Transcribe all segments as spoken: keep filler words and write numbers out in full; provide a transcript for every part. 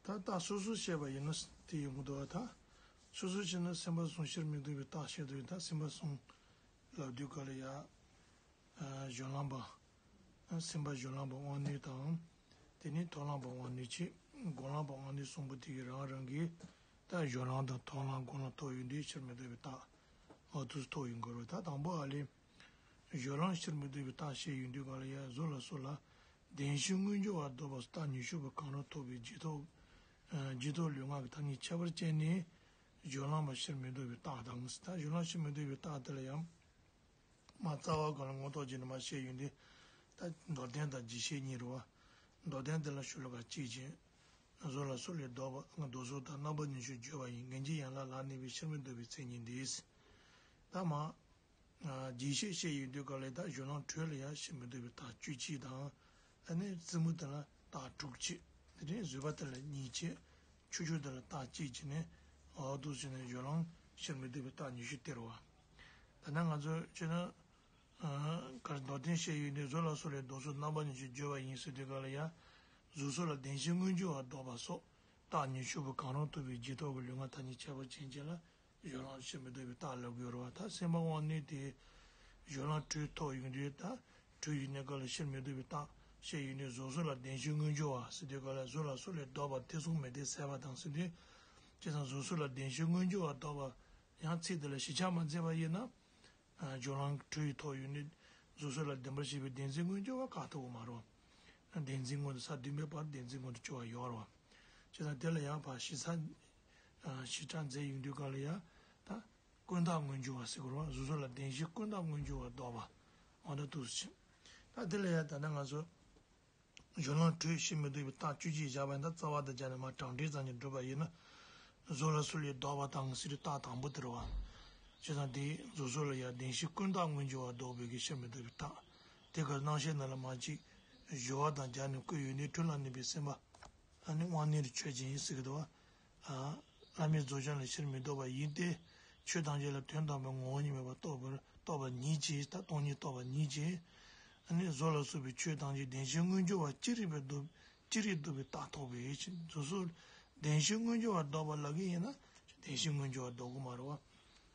ད་རྟགས་སོ་སོ་བཤད་པ་ཡིན་ན་དེ་ཡོང་གི་འདུག་བ། ད་སོ་སོ་བྱས་ན་སེམས་པ་གསུམ་ཕྱིར་མི་ལྡོག་པའི་རྟགས་བཤད་དུས། ད་སེམས་པ་གསུམ་ལབ་དུས་ག་ལ་ཡ། ཨ་སྦྱོར་ལམ་པ། ཨ་སེམས་པ་སྦྱོར་ལམ་པ་དབང་རྣོན་དང་། དེ་ནས་མཐོང་ལམ་པ་དབང་རྣོན་བྱས། སྒོམ་ལམ་པ་དབང་རྣོན་གསུམ་པོ་དེ་གི་རང་རང་གི་ད་སྦྱོར་ལམ་དང་མཐོང་ལམ་སྒོམ་ལམ་ཐོབ་ཡོང་དུས་ཕྱིར་མི་ལྡོག་པའི་རྟགས་འོ་དེ་ཐོབ་ཡོང་གི་རེད། ད་དང་པོ་ཨ་ལས། སྦྱོར་ལམ་ཕྱིར་མི་ལྡོག་པའི་རྟགས་བཤད་ཡོང་དུས་ག་ལ་ཡ། གཟུགས་ལ་སོགས་ལ་བདེན་བཞིའི་དངོས་འབྱོར་བ་ལྡོག་པ་སོགས་རྟགས་ཉི་ཤུ་པོ་གང་རུང་ཐོབ་པའི་རྗེས་ཐོབ། ཨ་རྗེས་ཐོབ་ལུས་ངག་གི་ཐ་སྙད་ཁྱད་པར་བཅད་ནས་སྦྱོར་ལམ་པ་ཕྱིར་མི་ལྡོག་པའི་རྟགས་དང་། ད་སྦྱོར་ལམ་ཕྱིར་མི་ལྡོག་པའི་རྟགས་དེ་ལ་ཡང་། མ་རྩ་བ་གང་ལ་ངོ་ཐོག་བྱས་ནས་མ་བཤད་ཡོང་དུས། ད་མདོར་བསྟན་དང་རྒྱས་བཤད་གཉིས་རེད་བ། མདོར་བསྟན་དེ་ལ་ཤོ་ལོ་ཀ་གཅིག་ཅན། གཟུགས་ལ་སོགས་ལས་ལྡོག་པ་ལྡོག་སོགས་དང་རྣམ་པ་ཉི་ཤུ་བརྗོད་པ་ཡིན། ངེས་འབྱིན་ཡན་ལག་ལ་གནས་པའི་ཕྱིར་མི་ལྡོག་པའི་མཚན་ཉིད་འདི། ད་མ། རྒྱས་བཤད་བཤད་ཡོང་དུས་ག་ལ་ད་སྦྱོར་ལམ་དྲུག་ལ་ཡང་ཕྱིར་མི་ལྡོག་པའི་རྟགས་བཅུ་གཅིག་དང་། ཨ་ནི་རྩེ་མོ་དེ་ལ་རྟགས་དྲུག་ཅུ། དེ་ནས་བཟོད་པ་དེ་ལ་གཉིས་བྱས། ཆོས་སྤྱོད་དེ་ལ་རྟགས་གཅིག་བྱས་ནས། འོ་དེ་བྱས་ནས་སྦྱོར་ལམ་ཕྱིར་མི་ལྡོག་པའི་རྟགས་ཉི་ཤུ་སྟེར་བ། ད་ནི་ང་ཚོས་བྱས་ན། ཨ་གར་མདོར་བསྟན་བཤད་ཡོད་དུས། གཟུགས་ལ་སོགས་ལས་ལྡོག་སོགས་རྣམ་པ་ཉི་ཤུ་བརྗོད་པ་ཡིན་ཟེར་དུས་ག་ལ་ཡ། གཟུགས་སོགས་ལ་བདེན་བཞིའི་དངོས་འབྱོར་བ་ལྡོག་པ་སོགས་རྟགས་ཉི་ཤུ་པོ་གང་རུང་ཐོབ་པའི་རྗེས་ཐོབ་ཀྱི་ལུས་ངག་ཐ་སྙད་ཁྱད་པར་ཅན་གྱི་ལ་སྦྱོར་ལམ་ཕྱིར་མི་ལྡོག་པའི་རྟགས་ལབ་དགོས་རེད་བ། ད་སེམས་པ་དབང་རྣོན་དེ་སྦྱོར་ལམ་དྲུག་ཐོབ་ཡོང་དུས། ད་དྲུག་ཡིན་ནས་ག་ལ་ཕྱིར་མི་ལྡོག་པའི་རྟགས་བཤད་ཡོང་དུས། གཟུགས་སོགས་ལ་བདེན་བཞིའི་དངོས་འབྱོར་བ་ཟེར་དུས་ག་ལ་གཟུགས་ལ་སོགས་ལས་ལྡོག་པ་ཐེ་ཚོམ་མེད་དེ་ཟད་པ་དང་ཟེར་དུས། བྱས་ཙང་གཟུགས་སོགས་ལ་བདེན་བཞིའི་དངོས་འབྱོར་བ་ལྡོག་པ། ཡང་ཚིག་དེ་ལ་ཞིབ་ཆ་མ་མཛད་པ་ཡིན་ན། ཨ་སྦྱོར་ལམ་དྲུག་ཡི་ཐོག་ཡོད་ནི། གཟུགས་སོགས་ལ་བདེན་པར་གཤིག་པའི་བདེན་འཛིན་མངོན་གྱུར་བ་བཀག་ཐུབ་ཀྱི་མ་རེད། བདེན་འཛིན་མངོན་དུ་ས་བདུན་པའི་བར་བདེན་འཛིན་མངོན་དུ་གྱུར་བ་ཡོད་རེད། བྱས་ཙང་དེ་ལ་ཡང་ཕར་ཞིབ་ཚགས། ཨ་ཞིབ་ཕྲ་མཛད་ཡོང་དུས་ག་ལ་ཡ། ད་ཀུན་བརྟགས་མངོན་གྱུར་བ་ཟེར་དགོས་རེད་བ། གཟུགས་སོགས་ལ་བདེན་བཞི་ཀུན་བརྟགས་མངོན་གྱུར་བ་ལྡོག་པ། འོ་ན་འདུག་སེ་བྱས། ད་དེ་ལ་ཡ་ད་ནི་ང་ཚོ། སྦྱོར་ལམ་དྲུག་ཕྱིར་མི་ལྡོག་པའི་རྟགས་བཅུ་གཅིག་བཞག་པ་ཡིན་ན། རྩ་བ་དང་སྦྱར་ནས་མར་དྲང་འདྲེན་ཙམ་གྱིས་འགྲུབ་པ་ཡིན་ན། གཟུགས་ལ་སོགས་ལས་ལྡོག་པ་དང་ཟེར་དུས་རྟགས་དང་པོ་དེ་རེད་བ། བྱས་ཙང་དེ་གཟུགས་སོགས་ལ་ཡང་བདེན་བཞི་ཀུན་བརྟགས་མངོན་གྱུར་བ་ལྡོག་པའི་གི་ཕྱིར་མི་ལྡོག་པའི་རྟགས། དེ་གར་རྣམ་བཤད་ནང་ལ་མར་ཅིག་སྦྱོར་བ་དང་སྦྱར་ནས་བཀོད་ཡོད་ནི། དྲུག་ལ་གནས་པའི་སེམས་པ། ཨ་ནི་དབང་རྣོན་ཆོས་ཅན་ཟེར་གི་འདུག་བ། ཨ་བླ་མེད་རྫོགས་བྱང་ལས་ཕྱིར་མི་ལྡོག་པ་ཡིན་ཏེ། ཆོས་ཐམས་ཅད་ལ་དོན་དམ་པའི་ངོ་བོ་ཉིད་མེད་པར་རྟོགས་པར་རྟོགས་པ་ཉིད་ཀྱིས། ད་སྟོང་ཉིད་རྟོགས་པ་ཉིད་ཀྱིས། ཨ་ནི་གཟུགས་ལ་སོགས་པའི་ཆོས་ཐམས་ཅད་བདེན་བཞིའི་མངོན་གྱུར་བ་ཅི་རིགས་པར་ལྡོག་ཅི་རིགས་ལྡོག་པའི་རྟགས་ཐོབ་པའི་ཕྱིར། གཟུགས་སོགས་བདེན་བཞིའི་མངོན་གྱུར་བ་ལྡོག་པ་ལབ་ཀྱི་ཡིན་ན། བདེན་བཞིའི་མངོན་གྱུར་བ་ལྡོག་གི་མ་རེད་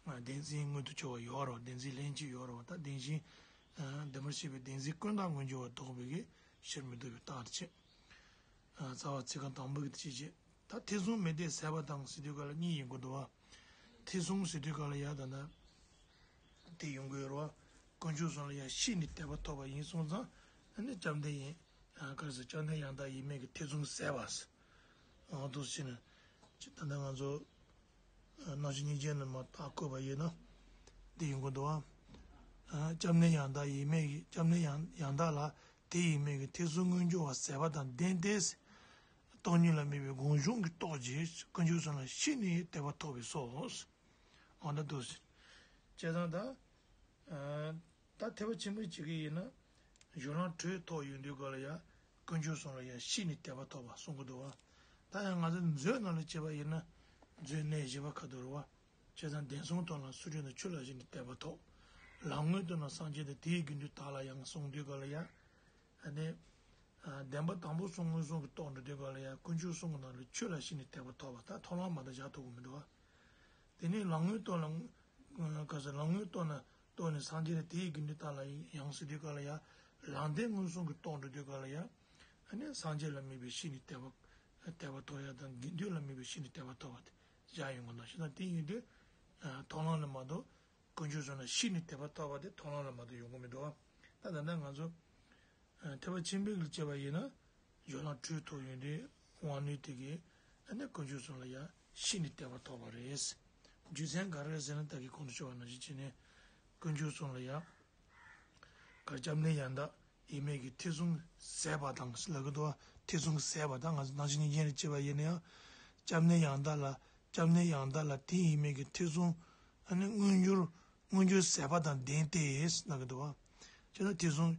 བ། བདེན་འཛིན་མངོན་དུ་གྱུར་བ་ཡོད་རེད་བ། བདེན་འཛིན་ལྷན་ཅིག་ཡོད་རེད་བ། ད་བདེན་བཞི། ཨ་བདེན་པར་གཤིག་པའི་བདེན་འཛིན་ཀུན་བརྟགས་མངོན་གྱུར་བ་ལྡོག་པའི་གི་ཕྱིར་མི་ལྡོག་པའི་རྟགས་དེ་བྱས། ཨ་རྩ་བ་ཚིག་རྐང་དང་པོ་གི་དེ་བྱས་བྱས། ད་ཐེ་ཚོམ་མེད་དེ་ཟད་པ་དང་ཟེར་དུས་ག་ལ་གཉིས་ཡིན་དགོས་འདུག་བ། ཐེ་ཚོམ་ཟེར་དུས་ག་ལ་ཡ་ད་ལྟ་དེ་ཡོང་གི་ཡོད་རེད་བ། དཀོན་མཆོག་གསུམ་ལ་ཡ་ཤེས་ནས་དད་པ་ཐོབ་པ་ཡིན་སོང་ཙང་། ཨ་ནི་སྐྱབས་གནས་ཡིན། ཨ་ག་རེ་ཟེར། སྐྱབས་གནས་ཡང་དག་ཡིན་མིན་གྱི་ཐེ་ཚོམ་ཟད་པ་ཟེར། འོ་འདུག་སེ་བྱས་ནས། ད་ལྟ་ང་ཚོ་ཨ་རྣམ་བཤད་སྙིང་རྗེ་ནས་མར་རྟགས་བཀོད་པ་ཡིན་ན། འདི་ཡོང་གི་འདུག་བ། ཨ་སྐྱབས་གནས་ཡང་དག་ཡིན་མིན་གྱི། སྐྱབས་གནས་ཡང་ཡང་དག་ལ་དེ་ཡིན་མིན་གྱི་ཐེ་ཚོམ་མངོན་གྱུར་བ་ཟད་པ་དང་ལྡན་ཏེ། སྟོང་ཉིད་ལ་དམིགས་པའི་སྒོམ་བྱུང་གི་རྟོགས་ཀྱིས་དཀོན་མཆོག་གསུམ་ལ་ཤེས་ནས་དད་པ་ཐོབ་པས་སོ། འོ་ན་འདུག་སེ། བྱས་ཙང་ད། ཨ་ད་ཐེག་པ་ཆེན་པོའི་བྱེད་ཀྱི་ཡིན་ན། སྦྱོར་ལམ་དྲུག་ཐོབ་ཡོང་དུས་ག་ལ་ཡ། དཀོན་མཆོག་གསུམ་ལ་ཡ་ཤེས་ནས་དད་པ་ཐོབ་པ་གསུང་གི་འདུག་བ། ད་ཡང་ང་ཚོ་མཛོད་ནང་ལ་བྱས་པ་ཡིན་ན། མཛོད་གནས་བཞི་པ་ཁ་ཐུག་རེད་བ། བྱས་ཙང་བདེན་གསུམ་དོན་ལ་སུ་འདྲེན་དང་ཆོས་ལ་ཤེས་ནས་དད་པ་ཐོབ། ལམ་དངོས་དོན་ལ་སངས་རྒྱས་དང་དེའི་དགེ་འདུན་དག་ལ་ཡང་གསུང་དུས་ག་ལ་ཡ། ཨ་ནི། ཨ་བདེན་པ་དང་པོ་གསུམ་མངོན་སུམ་གྱིས་རྟོགས་འགྲོ་དུས་ག་ལ་ཡ། དཀོན་མཆོག་གསུམ་གྱི་ནང་ལ་ཆོས་ལ་ཤེས་ནས་དད་པ་ཐོབ་པ། ད་མཐོང་ལམ་མ་གཏོགས་བཞག་ཐུབ་ཀྱི་མི་འདུག་བ། དེ་ནས་ལམ་དངོས་དོན་ལ། ག་ཟེར། ལམ་དངོས་དོན་ལ་རྟོགས་ནས་སངས་རྒྱས་དང་དེའི་དགེ་འདུན་དག་ལ་ཡང་ཟེར་དུས་ག་ལ་ཡ། ལམ་བདེན་མངོན་སུམ་གྱིས་རྟོགས་འགྲོ་དུས་ག་ལ་ཡ། ཨ་ནི་སངས་རྒྱས་ལ་དམིགས་པའི་ཤེས་ནས་དད་པ། དད་པ་ཐོབ་ཡ་དང་། དགེ་འདུན་ལ་དམིགས་པའི་ཤེས་ནས་དད་པ་ཐོབ་པ་དེ་བཞག་ཡོང་གི་འདུག། བྱས་ཙང་དེ་ཡིན་དུས། ཨ་མཐོང་ལམ་ལ་མ་གཏོགས། དཀོན་མཆོག་གསུམ་ལ་ཤེས་ནས་དད་པ་ཐོབ་པ་དེ་མཐོང་ལམ་ལ་མ་གཏོགས་ཡོང་གི་མི་འདུག་བ། ད་ད་ལྟ་ང་ཚོ། ཨ་ཐེག་པ་ཆེན་པོའི་གི་བྱས་པ་ཡིན་ན། སྦྱོར་ལམ་དྲུག་ཐོབ་ཡོང་དུས་དབང་རྣོན་དེ་གིས། ཨ་ནི་དཀོན་མཆོག་གསུམ་ལ་ཡང་ཤེས་ནས་དད་པ་ཐོབ་པ་རེད། རྒྱུ་མཚན་ག་རེ་རེད་ཟེར་ན། ད་གིན་གོང་དུ་ཞུས་པ་ནང་བཞིན་བྱས་ནས། དཀོན་མཆོག་གསུམ་ལ་ཡང་། གར་སྐྱབས་གནས་ཡང་དག་ཡིན་མིན་གྱི་ཐེ་ཚོམ་ཟད་པ་དང་ལབ་ཀྱི་འདུག་བ། ཐེ་ཚོམ་ཟད་པ་དང་། ང་ཚོ་རྣམ་བཤད་སྙིང་རྗེ་ནས་བྱས་པ་ཡིན་ན་ཡང་། སྐྱབས་གནས་ཡང་དག་ལ། སྐྱབས་གནས་ཡང་དག་ལ་དེ་ཡིན་མིན་གྱི་ཐེ་ཚོམ། ཨ་ནི་མངོན་གྱུར། མངོན་གྱུར་ཟད་པ་དང་ལྡན་ཏེ་ལབ་ཀྱི་འདུག་བ། བྱས་ན་ཐེ་ཚོམ།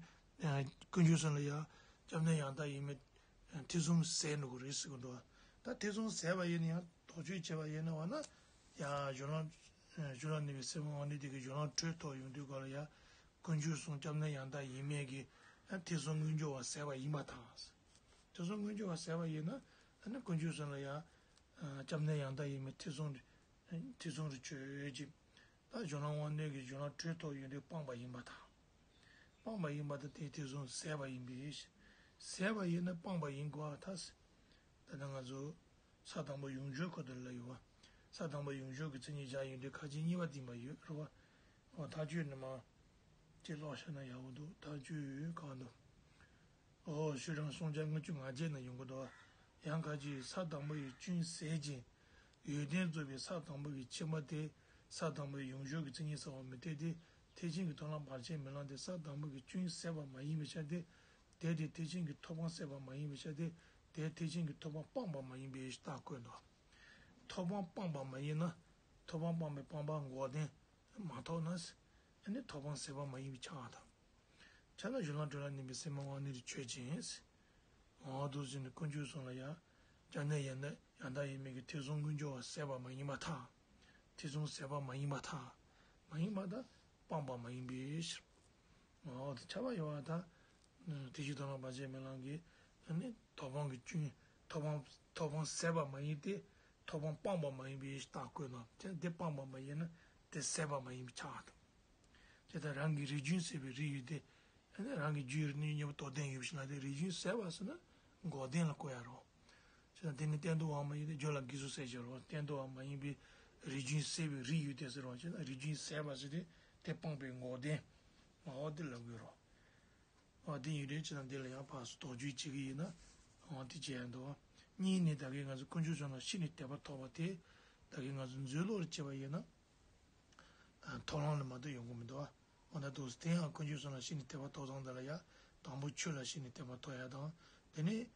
ཨ་དཀོན་མཆོག་གསུམ་ལ་ཡང་སྐྱབས་གནས་ཡང་དག་ཡིན་མིན། ཨ་ཐེ་ཚོམ་ཟད་འགྲོ་གི་རེད་ཟེར་གྱི་འདུག་བ། ད་ཐེ་ཚོམ་ཟད་པ་ཡིན་ན་ཡང་དོགས་གཅོད་བྱས་པ་ཡིན་ན་བ་ན། ཡང་སྦྱོར་ལམ། ཨ་སྦྱོར་ལམ་གནས་པའི་སེམས་དབང་རྣོན་དེ་གིས་སྦྱོར་ལམ་དྲུག་ཐོབ་ཡོང་དུས་ག་ལ་ཡ། དཀོན་མཆོག་གསུམ་སྐྱབས་གནས་ཡང་དག་ཡིན་མིན་གྱི། ཨ་ཐེ་ཚོམ་མངོན་གྱུར་བ་ཟད་པ་ཡིན་པ་དང་། ཐེ་ཚོམ་མངོན་གྱུར་བ་ཟད་པ་ཡིན་ན། ནི་དཀོན་མཆོག་གསུམ་ལ་ཡང་སྐྱབས་གནས་ཡང་དག་ཡིན་མིན་ཐེ་ཚོམ་ཐེ་ཚོམ་རེ་བཅོས་ཀྱི། ད་གཞུང་ལམ་དབང་རྣོན་གྱིས་གཞུང་ལམ་དྲོད་ཐོབ་ཡོན་ཏན་སྤངས་པ་ཡིན་པར་ཐལ། སྤངས་པ་ཡིན་པར་ཐལ། དེའི་ཐེ་ཚོམ་ཟད་པ་ཡིན་པས། ཟད་པ་ཡིན་ན་སྤངས་པ་ཡིན་དགོས་པར་ཐལ། ད་ལྟ་ང་ཚོ་ས་དང་པོ་ཡོངས་གྱུར་ཁ་ཐུག་ལ་ཡོད་པ། ས་དང་པོ་ཡོངས་གྱུར་གྱི་མཚན་ཉིད་བཞག་ཡོན་ཏན་ཁ་ཅིག་གཉིས་པ་བསྟན་པ་ཡོད་རེད་བ། འོ་ཐག་གཅོད་ནི་མ། ཅེས་ཀློག་བྱས་ན་ཡག་པོ་འདུག་ཐག་གཅོད་གང་འདུག་འོ་ཤུལ་རང་སུམ་བརྒྱ་ལྔ་བཅུ་ང་བརྒྱད་ན་ཡོང་གི་འདུག་ཡང་ཁ་ཅིག་ས་དང་པོ་ཡི་སྐྱོན་ཟད་ཅིང་། ཡོན་ཏན་རྫོགས་པའི་ས་དང་པོ་གི་ཁྱིམ་པ་དེ། ས་དང་པོའི་ཡོངས་གྱུར་གྱི་མཚན་ཉིད་གསལ་བར་མི་འཐད་དེ། ཐེག་ཆེན་གྱི་མཐོང་ལམ་བར་ཆད་མེད་ལམ་དེ་ས་དང་པོ་གི་སྐྱོན་ཟད་པ་མ་ཡིན་པའི་ཕྱིར་ཏེ། དེ་དེ་ཐེག་ཆེན་གྱི་ཐོབ་དབང་ཟད་པ་མ་ཡིན་པའི་ཕྱིར་ཏེ། དེ་ཐེག་ཆེན་གྱི་ཐོབ་དབང་སྤངས་པ་མ་ཡིན་པའི་རྟགས་བཀོད་དོ། ཐོབ་དབང་སྤངས་པ་མ་ཡིན་ན། ཐོབ་དབང་སྤངས་པའི་སྤངས་པ་འགོག་བདེན་མ་ཐོབ་ན། ཨ་ནི་ཐོབ་དབང་ཟད་པ་མ་ཡིན་པའི་ཆ་དང་། ཆ་ལ་གཞུང་ལམ་དྲོད་ལ་གནས་པའི་སེམས་དབང་རྣོན་དེ་ཆོས་ཅན། འོ་འདུག་ཟེར་ནས་དཀོན་མཆོག་གསུམ་ལ་ཡ། སྐྱབས་གནས་ཡང་དག་ཡང་དག་ཡིན་མིན་གྱི་ཐེ་ཚོམ་མངོན་གྱུར་བ་ཟད་པ་མ་ཡིན་པར་ཐལ། ཐེ་ཚོམ་ཟད་པ་མ་ཡིན་པར་ཐལ། མ་ཡིན་པར་ཐལ། སྤངས་པ་མ་ཡིན་པའི་ཕྱིར། འོ་དེ་ཆ་བ་ཡོད་པར་ཐལ། ཐེག་ཆེན་མཐོང་ལམ་བར་ཆད་མེད་ལམ་གྱི་ཨ་ནི་ཐོབ་དབང་གི་སྐྱོན། ཐོབ་དབང་ཐོབ་དབང་ཟད་པ་མ་ཡིན་ཏེ། ཐོབ་དབང་སྤངས་པ་མ་ཡིན་པའི་རྟགས་བཀོད་ན་དེ་དེ་སྤངས་པ་མ་ཡིན་ན་དེ་ཟད་པ་མ་ཡིན་པའི་ཆ་དང་། དེ་ལྟར་རང་གི་རིགས་རྒྱུན་ཟད་པའི་རིགས་ཡོད་དེ། ཨ་ནི་རང་གི་རྒྱུད་རིགས་གཉིས་གཉིས་པོ་རྟོགས་ལྡན་ཡོད་པ་ཞིག་ལ་དེ་རིགས་རྒྱུན་ཟད་པ་ཟེར་ན་འགོག་བདེན་ལ་བཀོད་ཡ་རོ། བྱས་ཙང་དེ་ནི་གཏན་དུ་བ་མ་ཡིན་ཏེ་རྒྱུད་ལ་འགོས་སུ་ཟད་ཀྱི་རོ། གཏན་དུ་བ་མ་ཡིན་པའི་རིགས་རྒྱུན་ཟད་པའི་རིགས་ཡོད་དེ་ཟེར་རོ། བྱས་ཙང་རིགས་རྒྱུན་ཟད་པ་ཟེར་དེ་དེ་སྤངས་པའི་འགོག་བདེན་མ་འོ་དེ་ལ་དགོས་རོ། འོ་དེ་ཡིན་རེད། བྱས་ཙང་འདི་ལ་ཡང་ཕར་ཚུར་དོགས་གཅོད་བྱེད་ཀྱི་ཡིན་ན་འོ་དེ་བྱས་ཡ་འདུག་གཉིས་ནི་ད་གིན་ང་ཚོ་དཀོན་མཆོག་གསུམ་ལ་ཤེས་ནས་དད་པ་ཐོབ་པ་དེ་ད་གིན་ང་ཚོ་མཛོད་ལུགས་ལ་བྱས་པ་ཡིན་ན། མཐོང་ལམ་ལ་མ་གཏོགས་ཡོང་གི་མི་འདུག་འོ་ན་འདུག་སེ་དེ་ཡང་དཀོན་མཆོག་གསུམ་ལ་ཤེས་ནས་དད་པ་ཐོབ་སྟངས་འདི་ལ་ཡ། དང་པོ་ཆོས་ལ་ཤེས་ནས་དད་པ་ཐོབ་ཡ་དང་། དེ་ནས་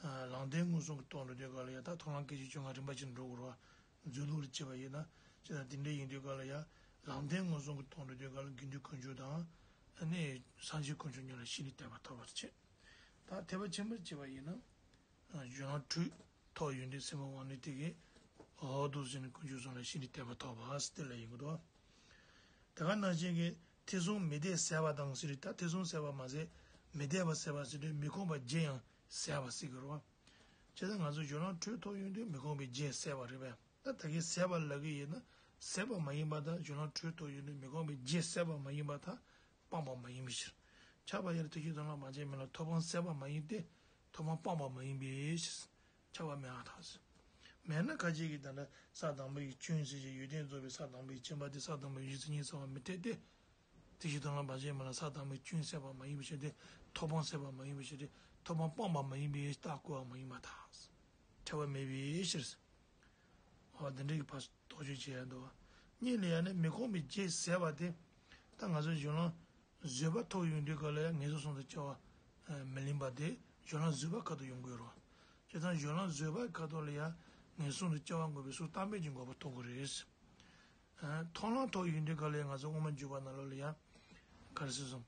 ལམ་བདེན་མངོན་སུམ་གྱི་སྟོང་གྲུབ་དུས་སྐབས་ལ་ཡ། ད་མཐོང་ལམ་སྐད་ཅིག་བཅོ་ལྔ་རིམ་པ་བཞིན་འགྲོ་དགོས་རེད་བ། མཛོད་ལུགས་ལ་བྱས་པ་ཡིན་ན། བྱས་ཙང་དེ་འདྲ་ཡིན་དུས་སྐབས་ལ་ཡ། ལམ་བདེན་མངོན་སུམ་གྱི་སྟོང་གྲུབ་དུས་སྐབས་ལ་དགེ་འདུན་དཀོན་མཆོག་དང་། ཨ་ནི་སངས་རྒྱས་དཀོན་མཆོག་གཉིས་ལ་ཤེས་ནས་དད་པ་ཐོབ་པར་བྱེད། ད་ཐེག་པ་ཆེན་པོར་བྱས་པ་ཡིན་ན། གཞུང་ལམ་དྲོད་ཐོབ་ཡོན་ཏན་སེམས་དབང་རྣོན་དེ་གིས། འོ་འདུག་སེ་ནི་དཀོན་མཆོག་གསུམ་ལ་ཤེས་ནས་དད་པ་ཐོབ་པ་ཟེར་དེ་ལ་ཡིན་དགོས་འདུག་དེ་ག་ནང་བཞིན་གྱི་ཐེ་ཚོམ་མི་འཐད་ཟད་པ་དང་ཟེར་དུས། ད་ཐེ་ཚོམ་ཟད་པ་མ་ཟད་མི་འཐད་པ་ཟད་པ་ཟེར་དུས་མི་ཁོམ་པ་བརྒྱད་ཡང་ཟད་པ་ཟེར་གྱི་རེད་བ། བྱས་ཙང་ང་ཚོ་གཞུང་ལམ་དྲོད་ཐོབ་ཡོན་ཏན་མི་ཁོམ་པའི་བརྒྱད་ཟད་པ་རེད་པས། ད་ད་གིན་ཟད་པ་ལབ་ཀྱི་ཡིན་ན་ཟད་པ་མ་ཡིན་པར་ཐལ། གཞུང་ལམ་དྲོད་ཐོབ་ཡོན་ཏན་མི་ཁོམ་པའི་བརྒྱད་ཟད་པ་མ་ཡིན་པར་ཐལ། སྤངས་པ་མ་ཡིན་པའི་ཕྱིར། ཁྱབ་པ་ཡང་ཐེག་ཆེན་མཐོང་ལམ་བར་ཆད་མེད་ལམ་ཐོབ་དབང་ཟད་པ་མ་ཡིན་ཏེ། ཐོབ་དབང་སྤངས་པ་མ་ཡིན་པའི་ཕྱིར། ཁྱབ་པ་མེད་པར་ཐལ། མེད་ན་ཁ་ཅིག་གིས་ད་ལྟ་ས་དང་པོ་ཡི་སྐྱོན་ཟད་ཅིང་ཡོན་ཏན་རྫོགས་པའི་ས་དང་པོའི་ཁྱིམ་པ་དེ་ས་དང་པོའི་ཡུལ་ཚུལ་གཉིས་ཚང་བ་མི་འཐད་དེ། ཐེག་ཆེན་མཐོང་ལམ་བར་ཆད་མེད་ལམ་ས་དང་པོའི་སྐྱོན་ཟད་པ་མ་ཡིན་པའི་ཕྱིར་ཏེ། ཐོབ་དབང་ཟད་པ་མ་ཡིན་པའི་ཕྱིར་ཏེ། ཐོབ་དབང་སྤངས་པ་མ་ཡིན་པའི་རྟགས་བཀོད་པ་མ་ཡིན་པར་ཐལ། ཁྱབ་པ་མེད་པའི་ཕྱིར། འོ་འདི་འདྲ་གི་ཕར་དོགས་གཅོད་བྱེད་ཡ་འདུག་གཉིས་ལ་ཡ་ནི་མི་ཁོམ་པའི་བརྒྱད་ཟད་པ་དེ། ད་ང་ཚོ་གཞུང་ལམ་བཟོད་པ་ཐོབ་ཡོང་དུས་སྐབས་ལ་ཡ་ངན་སོང་གསུམ་དུ་སྐྱེ་བ་མི་ལེན་པ་དེ་གཞུང་ལམ་བཟོད་པ་ཁ་ཐུག་ཡོང་དགོས་རེད། བྱས་ཙང་གཞུང་ལམ་བཟོད་པ་ཁ་ཐུག་ལ་ཡ་ངན་སོང་དུ་སྐྱེ་བ་འགོག་པའི་ཚུལ་བརྟག་མིན་གྱི་འགོག་པ་ཐོབ་དགོས་རེད། མཐོང་ལམ་ཐོབ་ཡོང་དུས་སྐབས་ལ་ཡ་ང་ཚོ་དབུ་མ་འཇུག་པ་ནང་ལོགས་ལ་ཡ། ག་རེ་ཟེར་སོང་།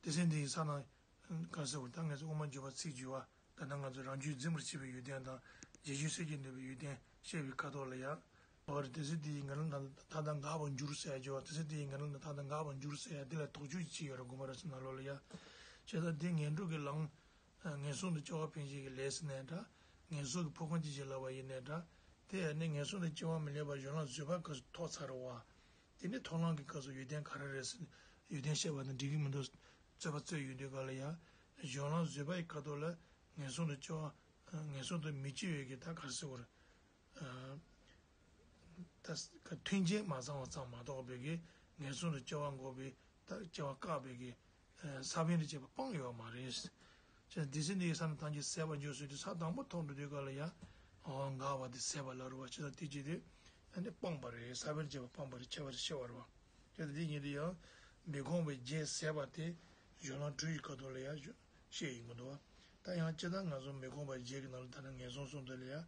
དེ་ཚེ་འདི་ཡི་ས་ན། ག་རེ་ཟེར་བ་ད་ང་ཚོ་དབུ་མ་འཇུག་པ་ཚིག་བརྗོད་པ་ད་ལྟ་ང་ཚོ་རང་རྒྱུད་འཛིན་པར་བྱེད་པའི་ཡོན་ཏན་དང་རྗེས་འཇུག་སེལ་གྱིས་འདོད་པའི་ཡོན་ཏན་བཤད་པའི་ཁ་ཐོག་ལ་ཡ། འོ་རེད། དེ་ཚེ་འདི་ཡི་ངན་ལམ་དང་མཐའ་དག་འགག་པར་འགྱུར་ཟེར་ཡ་བརྗོད་པ། དེ་ཚེ་འདི་ཡི་ངན་ལམ་དང་མཐའ་དག་འགག་པར་འགྱུར་ཟེར་ཡ་འདི་ལ་དོགས་གཅོད་ཅིག་ཡོད་རེད། དགོངས་པ་རབ་གསལ་ནང་ལོགས་ལ་ཡ། བྱས་ཙང་འདི་ངན་འགྲོ་གི་ལམ། ངན་སོང་དུ་སྐྱེ་བ་འཕེན་བྱེད་ཀྱི་ལས་ཟེར་ནའི་འདྲ། ངན་སོང་གི་ཕོག་ཁུངས་ཅན་ཞིག་ལབ་པ་ཡིན་ནའི་འདྲ། དེ་ཡང་ནི་ངན་སོང་དུ་སྐྱེ་བ་མི་ལེན་པར་གཞུང་ལམ་བཟོད་པ་སྐབས་སུ་ཐོབ་ཚར་བ། དེ་ནི་མཐོང་ལམ་གྱི་སྐབས་སུ་ཡོན་ཏན་ག་རེ་རེད་ཟེར་ཡོན་ཏན་བཤད་པ་ནི་འགྲིག་གི་མི་འདུག་རྩོད་པ་རྩོད་ཡོང་དུས་སྐབས་ལ་ཡང་། གཞུང་ལམ་བཟོད་པ་ཡི་ཁ་ཐོག་ལ་ངན་སོང་དུ་སྐྱེ་བ། ངན་སོང་དུ་མི་སྐྱེ་བའི་གི་ད་ག་རེ་ཟེར་དགོས་རེད། ད་མཐུན་རྐྱེན་མ་ཚང་བ་ཙམ་མ་གཏོགས་པའི་གི་ངན་སོང་དུ་སྐྱེ་བ་འགོག་པའི་ད་སྐྱེ་བ་བཀག་པའི་གི་ས་བོན་དང་བཅས་པ་སྤངས་ཡོད་མ་རེད། ཅེས་དེ་ཚེ་འདི་ཡི་ས་ན་ཐམས་ཅད་ཟད་པར་འགྱུར་ཟེར་དུས་ས་དང་པོ་ཐོབ་འགྲོ་དུས་སྐབས་ལ་ཡང་འོ་འགག་པ་དེ་ཟད་པ་ལ་རུ་བ་ཅི་ལྟར་དེ་ཅི་དེ་ཨ་ནི་སྤངས་པ་རེད། ས་བོན་དང་བཅས་པ་སྤངས་པ་རེད། ཁྱད་པར་ཤེས་པ་རེད་བ། ཅེས་དེ་ཉིད་དུ་ཡང་མི་ཁོམ་པའི་རྒྱན་ཟད་པ་དེ་གཞུང་ལམ་དྲུག་གི་ཁ་ཐོག་ལ་ཡང་བཤད་ཡིན་གྱི་འདུག་བ། ད་ཡང་ཅི་ལྟར་ང་ཚོ་མི་ཁོམ་པའི་རྒྱན་གྱི་ནང་ལ་ད་ནི་ངན་སོང་གསུམ་དེ་ལ་ཡང་།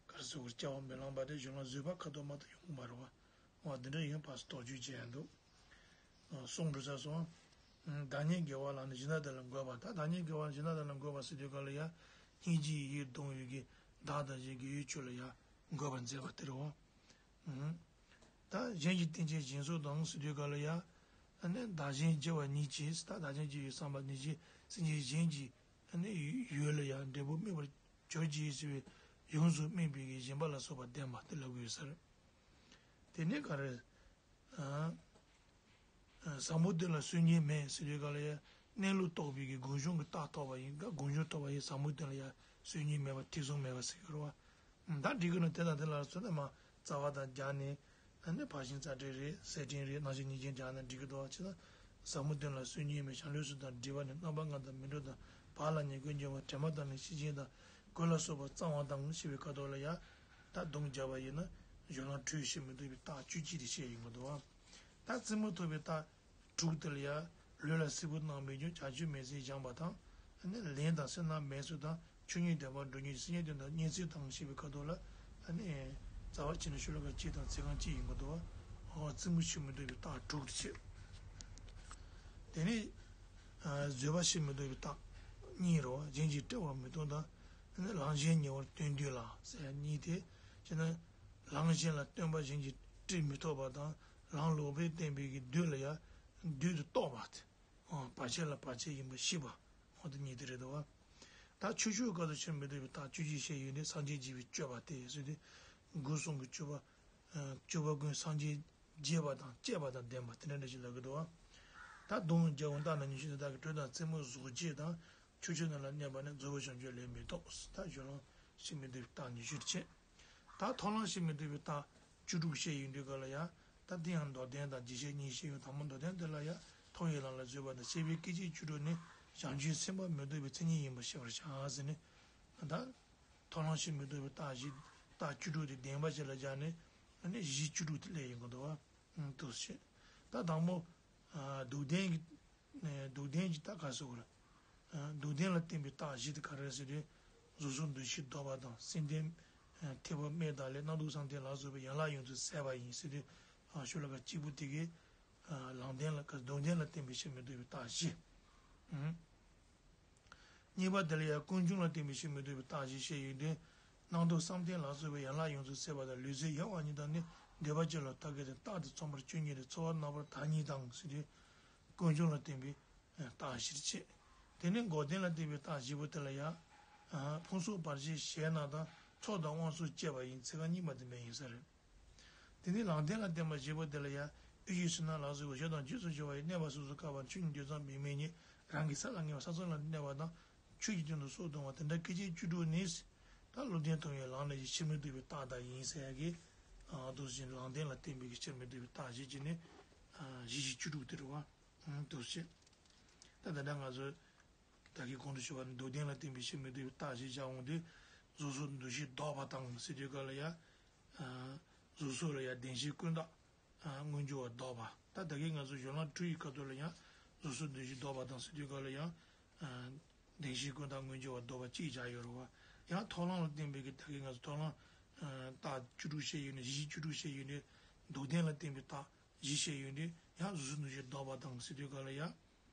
གར་སོགས་ཀྱི་སྐྱེ་བ་མི་ལང་པ་དེ་གཞུང་ལ་བཟོད་པ་ཁ་ཐོག་མ་གཏོགས་ཡོང་གི་མ་རེད་བ། འོ་འདི་འདྲ་ཡིན་པ་སོགས་དོགས་གཅོད་བྱས་ཡང་འདུག་གསུང་འགྲོ་ས་སོང་། བདག་ཉིད་དགེ་བ་ལ་ནི་གཞན་དག་དེ་ལ་འགོད་པ། ད་བདག་ཉིད་དགེ་བ་ལ་གཞན་དག་དེ་ལ་འགོད་པ་ཟེར་དུས་སྐབས་ལ་ཡ། སྙིང་རྗེ་ཡིད་ཀྱིས་གདུང་བའི་གི་བདག་དང་གཞན་དགེ་བའི་ཆོས་ལ་ཡ་འགོད་པར་མཛད་པ་དེ་རེད་བ། ད་གཞན་གྱི་རྟེན་ཅན་སྦྱིན་སོགས་དང་ཟེར་དུས་སྐབས་ལ་ཡ། ཨ་ནི་བདག་གཞན་བརྗེ་བ་ཉིད་ཀྱིས་ད་བདག་གཞན་བརྗེ་བའི་བསམ་པ་ནི་ཀྱི་སེམས་ཅན་གཞན་གྱི་ ནི་ཡུལ་ལ་ཡང་འབྲས་བུ་སྨིན་པར་གྱུར་ཅིག་ཅེས་པའི་ཡོངས་སུ་སྨིན་པའི་གི་སྦྱིན་པ་ལ་སོགས་པ་ལྡན་པ་དེ་ལབ་དགོས་ས་རེད། དེ་ནས་ག་རེ། ཨ། ཟབ་མོ་དོན་ལ་སུན་གཉིས་མེད་ཟེར་དུས་ག་ལ་ཡ་གནས་ལུགས་རྟོགས་པའི་གི་སྒོ་གཞུང་གི་རྟགས་ཐོབ་པ་ཡིན་ག་སྒོ་གཞུང་ཐོབ་པ་ཡིན་ཟབ་མོ་དོན་ལ་ཡ་སུན་གཉིས་མེད་པ་ཐེ་ཚོམ་མེད་པ་ཟེར་གི་རེད་བ། ད་འགྲིག་གི་ན་དེ་དང་དེ་ལ་སོན་ན་མ་རྩ་བ་དང་སྦྱར་ནས་ཨ་ནི་ཕར་ཕྱིན་རྩ་འགྲེལ་རེད་སེར་ཕྲེང་རེད་རྣམ་བཤད་ཉིས་ཀྱིས་སྦྱར་ན་འགྲིག་གི་འདུག་བ་ཆེ་ན་ཟབ་མོ་དོན་ལ་སུན་གཉིས་མེད་བྱང་ལས་སུ་དང་སྒྲིབ་པ་ནི་རྣམ་པ་ལྔ་དང་མི་འགྲོ་དང་བག་ལ་ཉལ་ཀུན་འབྱུང་བ་དྲན་པ་དང་ནི་ཤེས་བཞིན་དང་གོས་ལ་སོགས་པ་གཙང་བ་དང་ཞེས་པའི་ཁ་དོག་ལ་ཡ་ད་སྡོམ་བརྒྱབ་པ་ཡིན་ན་གཞུང་ལམ་འཁྲུལ་ཞིག་མི་འདུག་པའི་རྟགས་བཅུ་གཅིག་དེ་བཤད་ཡོང་གི་འདུག་བ། ད་རྩེ་མོ་ཐོབ་པའི་རྟགས་དྲུག་དེ་ལ་ཡང་ལུས་ལ་སིལ་བུ་བསྣམས་པའི་རྒྱུ་བྱང་ཆུབ་མེལ་ཟས་སྦྱངས་པ་དང་ལན་དང་སེར་སྣ་མེད་ཚུལ་དང་ཆོས་ཉིད་བདེན་པར་འགྲོ་ཉིད་སེམས་ཉིད་དོན་དང་གཉིས་ཚུལ་དང་ཞེས་པའི་ཁ་དོག་ལ་རྩ་བ་ཕྱི་ནས་ཤོ་ལོ་ཀ་གཅིག་དང་ཚིག་རྐང་གཅིག་ཡིན་པ་དོ། རྩེ་མོ་ཕྱིར་མི་ལྡོག་པའི་རྟགས་དྲུག་དེ་བྱས། དེ་ནས་བཟོད་པ་ཕྱིར་མི་ལྡོག་པའི་རྟགས་གཉིས་རེད་བ། གཞན་གྱིས་བཀྲི་བར་མི་སྟོན་དང་། ལམ་གཞན་ཉེ་བར་སྟོན་དུས་ལ་ཟེར་ཡ་གཉིས་དེ་བྱས་ན། ལམ་གཞན་ལ་སྟོན་པ་གཞན་གྱིས་བཀྲི་མི་ཐུབ་པ་དང་ལམ་ལོག་པས་བསྟན་པའི་གི་བདུད་ལ་ཡང་བདུད་དུ་རྟོག་པ་སྟེ། བར་ཆད་ལ་བར་ཆད་ཡིན་པ་ཤེས་པ། འོ་དེ་གཉིས་དེ་རེད་དོ། ད་ཆོས་སྤྱོད་སྐབས་སུ་ཕྱིར་མི་ལྡོག་པའི་རྟགས་བཅུ་གཅིག་བཤད་ཡོད་དེ་སངས་རྒྱས་བགྱིས་པའི་སྤྱོད་པ་སྟེ་ཟེར་ཏེ། སྒོ་གསུམ་གྱི་སྤྱོད་པ། སྤྱོད་པ་ཀུན་སངས་རྒྱས་བགྱིས་པ་དང་བཅས་པ་དང་ལྡན་པ་དེ་འདྲ་འདྲ་ཞིག་ལབ་ཀྱི་འདུག་བ། ད་སྡོམ་རྒྱལ་བ་རྟགས་ནི་ཉི་ཤུ་དེ་དག་གི་དྲོད་དང་རྩེ་མོ་གཟུགས་བྱད་དང་ཆོས་སྤྱོད་རྣམས་ལ་གནས་པ་ནི་རྫོགས་པའི་བྱང་ཆུབ་ལས་མི་ལྡོག་ད་གཞུང་ལམ་ཕྱིར་མི་ལྡོག་པའི་རྟགས་ཉི་ཤུ་བྱས། ད་ཐོབ་ལམ་ཕྱིར་མི་ལྡོག་པའི་རྟགས་བཅུ་དྲུག་བཤད་ཡོང་དུས་ག་ལ་ཡ། ད་དེ་ཡང་མདོར་བསྟན་དང་རྒྱས་བཤད་གཉིས་བཤད་ཡོད། དང་པོ་མདོར་བསྟན་དེ་ལ་ཡ་ཐོབ་པའི་ལམ་ལ་བཟོད་པ་དང་བཅས་པའི་སྐད་ཅིག་བཅུ་དྲུག་ནི་བྱང་ཆུབ་སེམས་དཔའ་མི་ལྡོག་པའི་མཚན་ཉིད་ཡིན་པར་ཤེས་པར་བྱ་ཟེར་ནས། ད་ཐོབ་ལམ་ཕྱིར་མི་ལྡོག་པའི་རྟགས་བཞི། རྟགས་བཅུ་དྲུག་དེ་བདེན་པ་བྱེད་ལ་སྦྱར་ནས་ཨ་ནི་གཞི་བཅུ་དྲུག་དེ་སླེབས་ཡོང་གི་འདུག་བ། འདུག་སེ་བྱས། ད་དང་པོ། སྡུག་བདེན་གྱི། སྡུག་བདེན་གྱི་རྟགས་ག་ཟེར་དགོས་རེད། སྡུག་བདེན་ལ་བརྟེན་པའི་རྟགས་བཞི་དེ་ག་རེ་རེད་ཟེར་དུས། གཟུགས་སོགས་འདུ་ཤེས་ལྡོག་པ་དང་སེམས་རྟེན། ཐེག་པ་དམན་དག་ལས་རྣམ་རྟོག་བསམ་གཏན་ལ་སོགས་པའི་ཡན་ལག་ཡོངས་སུ་ཟད་པ་ཡིན་ཟེར་དུས། ཤོ་ལོ་ཀ་གཅིག་པོ་དེ་གའི། ལམ་བདེན་ལ་སྡུག་བདེན་ལ་བརྟེན་པའི་ཕྱིར་མི་ལྡོག་པའི་རྟགས་བཞི། གཉིས་པ་དེ་ལ་ཡང་ཀུན་འབྱུང་ལ་བརྟེན་པའི་ཕྱིར་མི་ལྡོག་པའི་རྟགས་བཞི་བཤད་ཡོད་དེ། རྣམ་རྟོག་བསམ་གཏན་ལ་སོགས་པའི་ཡན་ལག་ཡོངས་སུ་ཟད་པ་དང་ལུས་སེམས་ཡལ་བ་གཉིས་དང་ནི་འདོད་པ་ཅན་ལ་ཐབས་མཁས་ཏེ་རྟག་ཏུ་ཚངས་པར་སྤྱོད་ཉིད་དེ་ཚོར་བ་རྣམ་པར་དག་གཉིས་དང་ཟེར་དུས། ཀུན་འབྱུང་ལ་བརྟེན་པའི་རྟགས་བཞིར་བྱེད། དེ་ནི་འགོག་བདེན་ལ་བརྟེན་པའི་རྟགས་བཞི་པོ་དེ་ལ་ཡང་། ཕུང་སོགས་བར་ཆད་ཞེ་སྣང་དང་ཚོགས་དང་དབང་སོགས་བཅས་པ་ཡིན་ཚིག་རྐང་གཉིས་པ་དེ་མེད་ཡིན་ས་རེད། དེ་ནི་ལམ་བདེན་ལ་བརྟེན་པ་བཞི་པོ་དེ་ལ་ཡང་ཡིད་ཀྱི་ཕྱིར་ན་ལ་སོགས་པའི་ཞེ་སྡང་རྗེས་སུ་སྦྱོར་བ་ཡི་གནས་པ་སོ་སོར་བཀག་པ་ཆོས་ཉིད་འདོད་ཙམ་པའི་མིག་ཉིད་རང་གི་ས་ལ་ངེས་པ་ས་མཚམས་ལ་གནས་པ་དང་ཆོས་ཀྱི་དོན་དུ་སྲོག་གཏོང་བ་དེ་འདྲ་སྐད་ཅིག་བཅུ་དྲུག་ནི། ད་བློ་ལྡན་ཐོབ་པའི་ལམ་ལ་ཡི་ཕྱིར་མི་ལྡོག་པའི་རྟགས་དག་ཡིན་ཟེར་ཡ་གི། འདུག་ཅིང་ལམ་བདེན་ལ་བརྟེན་པའི་ཕྱིར་མི་ལྡོག་པའི་རྟགས་བཞི་བྱས་ནས། བཞི་བཞི་བཅུ་དྲུག་དེ་རེད་བ། འདུག་ཅེས། ད་ད་ལྟ་ང་ཚོས། ད་གིན་གོང་དུ་ཞུས་པ་ནི་སྡུག་བདེན་ལ་བརྟེན་པའི་ཕྱིར་མི་ལྡོག་པའི་རྟགས་ཞེས་བྱ་འོང་དུས། གཟུགས་སོགས་འདུ་ཤེས་ལྡོག་པ་དང་ཟེར་དུས་སྐབས་ལ་ཡང་། གཟུགས་སོགས་ལ་ཡང་བདེན་བཞིའི་ཀུན་བཏགས། མངོན་གྱུར་བ་ལྡོག་པ། ད་ད་གིན་ང་ཚོ་གཞུང་ལམ་དྲུག་ཡི་ཁ་ཐོག་ལ་ཡང་། གཟུགས་སོགས་འདུ་ཤེས་ལྡོག་པ་དང་ཟེར་དུས་སྐབས་ལ་ཡང་། བདེན་བཞིའི་ཀུན་བཏགས་མངོན་གྱུར་བ་ལྡོག་པ་གཅིག་བཞག་ཡོད་རེད་བ། ཡང་ཐོབ་ལམ་ལ་བརྟེན་པའི་གི་ད་གིན་ང་ཚོ་ཐོབ་ལམ། རྟགས་བཅུ་དྲུག་བཤད་ཡོད་ནི་བཞི་བཅུ་དྲུག་བཤད་ཡོད་ནི། སྡུག་བདེན་ལ་བརྟེན་པའི་རྟགས་བཞི་བཤད་ཡོད་ནི་ཡང་གཟུགས་སོགས་འདུ་ཤེས་ལྡོག་པ་དང་ཟེར་དུས་སྐབས་ལ་ཡང་།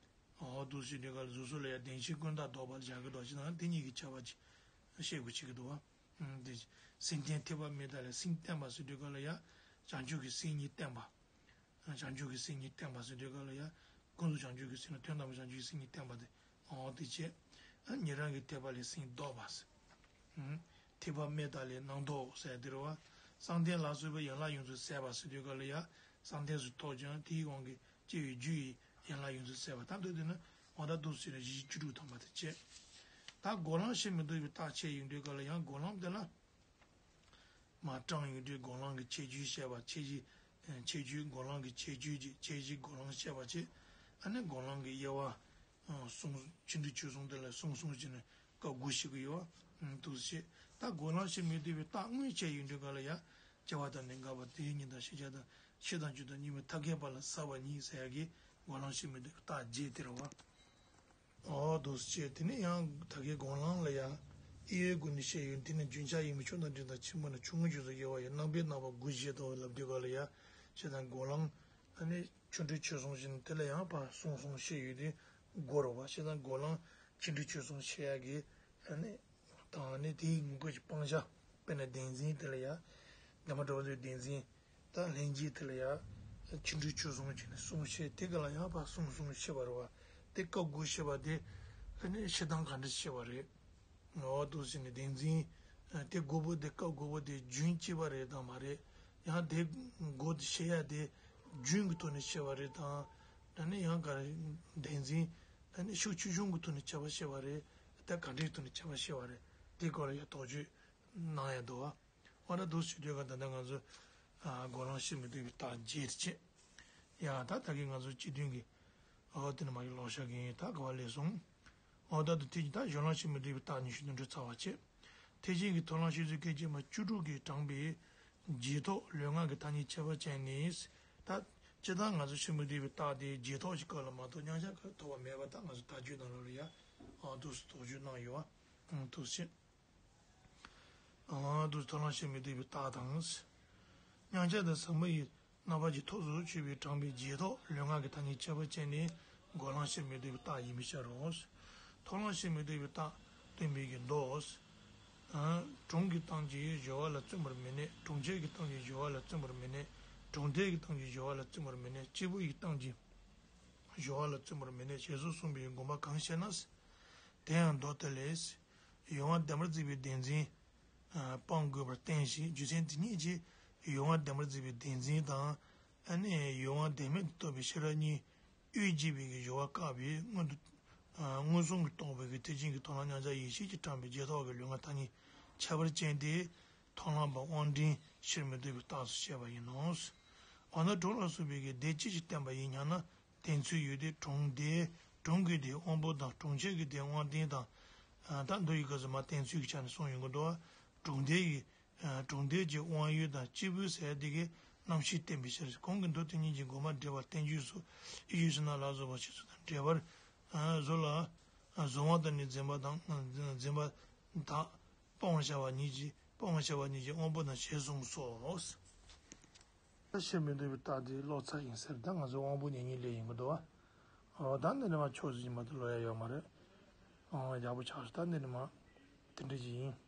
འོ་འདུག་སེ་བྱས་དུས་སྐབས་ལ་གཟུགས་སོགས་ལ་ཡང་བདེན་བཞིའི་ཀུན་བཏགས་ལྡོག་པ་ལ་བཞག་གི་འདུག་ཅེ་ན་དེ་གཉིས་ཀྱི་ཁྱད་པར་ཅིག་ཤེས་དགོས་ཀྱི་འདུག་བ། དེ་སེམས་རྟེན་ཐེག་པ་དམན་དག་ལས་སེམས་བརྟན་པ་ཟེར་དུས་སྐབས་ལ་ཡང་བྱང་ཆུབ་ཀྱི་སེམས་ཉིད་བརྟན་པ། བྱང་ཆུབ་ཀྱི་སེམས་ཉིད་བརྟན་པ་ཟེར་དུས་སྐབས་ལ་ཡང་ཀུན་རྫོབ་བྱང་ཆུབ་ཀྱི་སེམས་ལ་དོན་དམ་པའི་བྱང་ཆུབ་ཀྱི་སེམས་ཉིད་བརྟན་པ་དེ། འོ་དེ་བྱས། ཉན་རང་གི་ཐེག་པ་ལས་སེམས་ལྡོག་པ་ཟེར། ཐེག་པ་དམན་དག་ལས་རྣམ་རྟོག་ཟེར་དེ་རེད་བ། བསམ་གཏན་ལ་སོགས་པའི་ཡན་ལག་ཡོངས་སུ་ཟད་པ་ཟེར་དུས་སྐབས་ལ་ཡང་བསམ་གཏན་སུ་ཐོགས་ཀྱང་དེའི་དབང་གིས་སྐྱེ་བའི་རྒྱུ་ཡི་ཡན་ལག་ཡོངས་སུ་ཟད་པ་ད་འདོད་དེ་ནི་དབང་དྲག་ཏུ་ཟེར་ནས་བཞི་བཅུ་དྲུག་ཐམ་པ་དེ་བྱས། ད་འགོག་ལམ་ཕྱིར་མི་ལྡོག་པའི་རྟགས་བཤད་ཡོང་དུས་སྐབས་ལ་ཡང་འགོག་ལམ་དེ་ལ། མར་དྲངས་ཡོང་དུས་འགོག་ལམ་གྱི་ཁྱད་ཆོས་བཤད་པ་ཁྱད་ཆོས། ཁྱད་ཆོས་འགོག་ལམ་གྱི་ཁྱད་ཆོས་ཀྱི་ཁྱད་ཆོས་འགོག་ལམ་བཤད་པ་བྱས། ཨ་ནི་འགོག་ལམ་གྱི་དབྱེ་བ། གསུམ། ཆོ་འཕྲུལ་ཆོས་གསུམ་དེ་ལ་གསུམ་གསུམ་བྱས་ནས་སྐབས་དགུ་བཤད་ཀྱི་ཡོད་པ། འདུག་སེ་བྱས། ད་འགོག་ལམ་ཕྱིར་མི་ལྡོག་པའི་རྟགས་དངོས་བཤད་ཡོང་དུས་སྐབས་ལ་ཡང་། སྐྱེ་བ་དང་ནི་འགག་པ་དེའི་གཉིས་དང་ཤེས་བྱ་དང་ཤེས་དང་བཅུ་དང་གཉིས་མེད་ཐབས་མཁས་པ་ལ་ཟབ་པ་ཉིད་ཟེར་ཡ་གི་འགོག་ལམ་ཕྱིར་མི་ལྡོག་པའི་རྟགས་བརྒྱད་དེ་རེད་བ། འོ་འདུག་སེ་བྱས། དེ་ནས་ཡང་ད་གིན་འགོག་ལམ་ལ་ཡང་དབྱེ་བའི་སྒོ་ནས་བཤད་ཡོད། དེ་ནི་རྒྱུན་ཆགས་ཡིན་པས་ཆུང་དང་འབྲིང་དང་ཆེན་པོ་ན་ཆུང་ངུ་རྗེས་སུ་དབྱེ་བ་ཡི་རྣམ་པའི་རྣམ་པ་དགུ་བཞི་དང་ལབ་དུས་སྐབས་ལ་ཡང་བཤད་དང་འགོག་ལམ་ཨ་ནི་ཆོ་འཕྲུལ་ཆོས་གསུམ་བཞིན་དེ་ལ་ཡང་ཕར་གསུམ་གསུམ་བཤད་ཡོད་དུས་དགུ་རེད་བ། བཤད་དང་འགོག་ལམ་ཆོ་འཕྲུལ་ཆོས་གསུམ་བཤད་ཡ་གི་ཨ་ནི་དང་ནི་དེའི་ངོ་སྐལ་གྱི་སྤང་བྱ་དཔེར་ན་བདེན་འཛིན་དེ་ལ་ཡང་བདེན་པ་གྲུབ་པ་ཚོའི་བདེན་འཛིན། ད་ལྷན་སྐྱེས་དེ་ལ་ཡང་ཆོ་འཕྲུལ་ཆོས་གསུམ་བྱས་ནས་གསུམ་བཤད་དེ་ག་ལ་ཡང་ཕར་གསུམ་གསུམ་བཤད་པ་རེད་བ། དེ་སྐབས་དགུ་བཤད་པ་དེ་ ཨ་ནི་བཤད་སྟངས་ག་འདྲ་བཤད་པ་རེད། འོ་འདུག་ཟེར་ནས་བདེན་འཛིན། ཨ་དེ་དགོས་པོ་དེ་སྐབས་དགོས་པོ་དེ་རྒྱུན་གཅིག་པ་རེད་དམ་མ་རེད། ཡང་དེ་དགོས་དེ་བཤད་ཡ་དེ་རྒྱུན་གྱི་ཐོག་ནས་བཤད་པ་རེད་དམ། ད་ནི་ཡང་ག་རེ་བདེན་འཛིན། ད་ནི་ཤུགས་ཆེ་ཆུང་གི་ཐོག་ནས་ཁྱབ་པ་བཤད་པ་རེད། ད་ག་འདྲའི་ཐོག་ནས་ཁྱབ་པ་བཤད་པ་རེད། དེ་སྐོར་ལ་ཡང་དོགས་གཅོད་གནང་ཡ་འདུག་བ། འོ་ན་འདུག་ཟེར་དུས་ག་ད་ལྟ་ང་ཚོ་ཨ་གོ་ལོང་བཤད་མི་ཐུབ་པའི་རྟགས་བརྒྱད་བྱས། ཡ་ད་ད་གིན་ང་ཚོ་སྤྱི་དོན་གྱི་འོ་དེ་ནི་མ་གི་ཀློག་བྱ་གི་ཡིན། ད་ག་བ་ལས་སོང་། འོ་ད་དུ་དེ་ད་གཞུང་ལམ་བཤད་མི་ཐུབ་པའི་རྟགས་ཉི་ཤུ་དོན་དྲུག་ཚར་བ་བྱས། ཐེག་ཆེན་གྱི་མཐོང་ལམ་བཤད་ཚུལ་སྐད་ཅིག་མ་བཅུ་དྲུག་གིས་དྲངས་པའི་རྗེས་ཐོབ་ལུས་ངག་གི་ཐ་སྙད་ཁྱད་པར་ཅན་ནི། ད་སྤྱིར་བཏང་ང་ཚོ་བཤད་མི་ཐུབ་པའི་རྟགས་དེ་རྗེས་ཐོབ་ཀྱི་སྐབས་ལ་མ་གཏོགས་མཉམ་གཞག་སྐབས་ཐོབ་པ་མེད་པ་ད་ང་ཚོ་དག་བཅོས་ནང་ལོགས་ལ་ཡ་འདུག་སེ་དོགས་གཅོད་གནང་ཡོད་པ་འདུག་སེ། ཨ་དུས་མཐོང་ལམ་བཤད་མི་ཐུབ་པའི་རྟགས་དང་། མཉམ་གཞག་དང་ཟབ་མོ་ཡི་རྣམ་པ་གྱི་ཐོབ་ཚུལ་དཔྱོད་པའི་དྲངས་པའི་རྗེས་ཐོབ་ལུས་ངག་གི་ཐ་སྙད་ཁྱད་པར་ཅན་ནི་གོ་ལོང་བཤད་མི་ཐུབ་པའི་རྟགས་ཡིན་པའི་ཕྱིར་རོ། མཐོང་ལམ་བཤད་མི་ཐུབ་པའི་རྟགས་སྟོན་པའི་གི་མདོ། ཨ་གྲོང་གི་སྟངས་ཀྱིས་སྦྱོར་བ་ལ་བརྩོན་པར་མི་ནུས། གྲོང་ཁྱེར་གྱི་སྟངས་ཀྱིས་སྦྱོར་བ་ལ་བརྩོན་པར་མི་ནུས། གྲོང་རྡལ་གྱི་སྟངས་ཀྱིས་སྦྱོར་བ་ལ་བརྩོན་པར་མི་ནུས། སྐྱེས་བུ་ཡི་སྟངས་ཀྱིས་སྦྱོར་བ་ལ་བརྩོན་པར་མི་ནུས། ཞེས་སོགས་གསུངས་པའི་དགོངས་པ་གང་ཤེ་ན། དེ་ཡང་མདོ་དེ་ལས། ཡོད་པར་བདེན་པར་བརྩིས་པའི་བདེན་འཛིན། ཨ་སྤང་དགོས་པར་བསྟན་ཞིང་རྒྱུ་མཚན་དེ་ཉིད་ཀྱིས་ཡོད་པར་བདེན་པར་བརྩིས་པའི་བདེན་འཛིན་དང་། ཨ་ནི་ཡོད་པར་བདེན་མེད་དུ་རྟོགས་པའི་ཤེས་རབ་གཉིས་དབྱེ་འབྱེད་པའི་གི་སྦྱོར་བ་བཀག་པའི་སྔོན་དུ་ཨ་མངོན་སུམ་གྱིས་རྟོགས་པའི་གི་ཐེག་ཆེན་གྱི་མཐོང་ལམ་མཉམ་གཞག་ཡེ་ཤེས་ཀྱིས་དྲངས་པའི་རྗེས་ཐོབ་ཀྱི་ལུས་ངག་ཐ་སྙད་ཁྱད་པར་ཅན་དེ་མཐོང་ལམ་པ་དབང་འབྲིང་ཕྱིར་མི་ལྡོག་པའི་རྟགས་སུ་བཤད་པ་ཡིན་ནོ། འོ་ན་གྲོང་ལ་སོགས་པའི་གི་སྡེ་ཅི་ཞིག་བསྟན་པ་ཡིན་སྙམ་ན། བསྟན་ཚུལ་ཡོད་དེ། གྲོང་སྡེ། གྲོང་གི་སྡེ་དབང་པོ་དང་། གྲོང་ཁྱེར་གྱི་སྡེ་དབང་ལྡན་དང་། ཨ་ད་མདོ་ཡི་སྐབས་སུ་མ་བསྟན་ཚུལ་གྱི་ཆ་ནས་གསུངས་ཡོང་གི་འདུག་གྲོང་སྡེ་ཡི་ཨ་གྲོང་སྡེ་གྱི་དབང་ཡུལ་དང་སྐྱེས་བུ་ཟེར་དེ་གའི་རྣམ་ཤེས་བསྟན་པའི་ཕྱིར། གོང་གི་མདོ་དེ་གཉིས་ཀྱི་དགོངས་པ་འགྲེལ་བར་བསྟན་བཅོས་སུ་ཡིད་ཆེས་ན་ལ་བཟོ་བ་ཞེས་སོགས་དང་འགྲེལ་པར་ཨ་བཟོ་ལ། ཨ་བཟོ་བ་དང་ནི་འཛིན་པ་དང་འཛིན་པ་དག་སྤང་བར་བྱ་བ་ཉིད་ཀྱི་སྤང་བར་བྱ་བ་ཉིད་ཀྱི་དབང་པོ་དང་ཞེས་གསུངས་སོ། བཤད་མི་ཐུབ་པའི་རྟགས་དེ་ཀློག་ཚར་ཡིན་ཟེར། ད་ང་ཚོ་དབང་པོ་མཉམ་ཉིད་ལས་ཡིན་གྱི་འདུག་བ། འོ་ད་འདི་ནས་མ་ཆོག་ཟིན་མ་གཏོགས་ལོ་ཡ་ཡོད་མ་རེད། འོ་ཡག་པོ་ཆགས་སོང་། ད་འདི་ནས་མ་དེ་འདྲ་ཞིག་ཡིན།